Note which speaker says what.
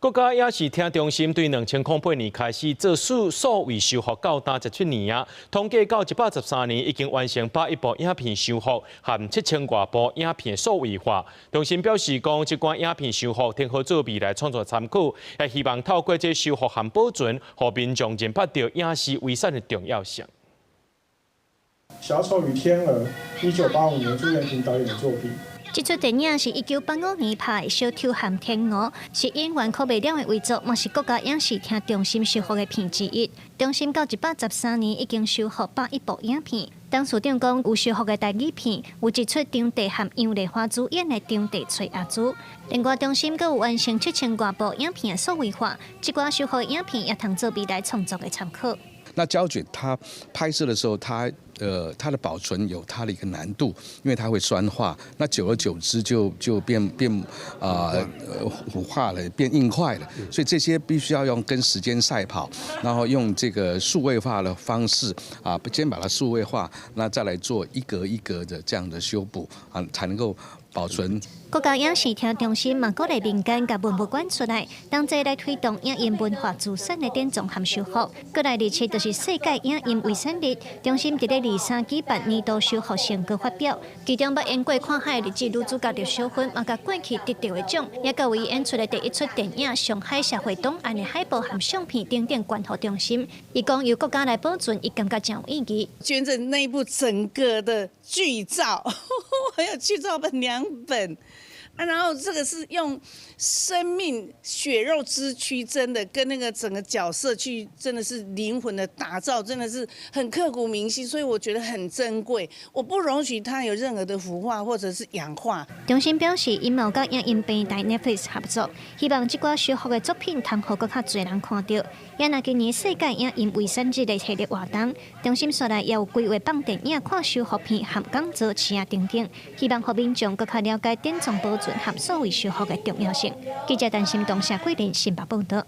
Speaker 1: 國家影視聽中心對2008年開始做數位修復到今17年啊，統計到113年已經完成100部影片修復和7000外部影片數位化。中心表示講，這款影片修復通好做未來創作參考，也希望透過這修復和保存，予民眾認捌著影視遺產的重要性。
Speaker 2: 小丑與天鵝，1985年朱延平導演的作品。
Speaker 3: 這齣電影是1985年拍的《小丑和天鵝》，是演員柯袂了的遺作，嘛是國家影視聽中心修復的片之一。中心到113年已經修復101部影片。董事長講，有修復的台語片，有一齣張帝和楊麗花主演的《張帝揣阿朱》。另外，中心閣有完成7000外部影片的數位化，這寡修復影片也通做未來創作的參考。
Speaker 4: 那膠卷它拍攝的時候，它的保存有它的一個難度，因為它會酸化，那久而久之就變腐化了，變硬塊了，所以這些必須要用跟時間賽跑，然後用這個數位化的方式啊，先把它數位化，那再來做一格一格的這樣的修補啊，才能夠保存。
Speaker 3: 國家影視聽中心嘛鼓勵民間共文物捐出來，同齊來推動影音文化資產的典藏和修復。過來27就是世界影音遺產日，中心佇咧23舉辦年度修復成果發表，其中捌演過看海的日子女主角劉小芬，嘛共過去得著的獎，也佮為演出的第一齣電影《上海社會檔案》的海報和相片等等捐予中心。伊講由國家來保存，伊感覺真有意義。
Speaker 5: 捐贈那一部整個的劇照，我有劇照本兩本。啊，然後這個是用生命血肉之軀，真的跟那個整個角色去，真的是靈魂的打造，真的是很刻骨銘心，所以我覺得很珍貴。我不容許它有任何的腐化或者是氧化。
Speaker 3: 中心表示，𪜶嘛有佮影音平台 Netflix 合作，希望這寡修復的作品通予閣較濟人看著。也若今年世界影音遺產日的系列活動，中心紲來也有規劃放電影、看修復片和講座、試等等，希望予民眾閣較了解典藏保存和數位修復的重要性。記者陳心東、謝桂林新北報道。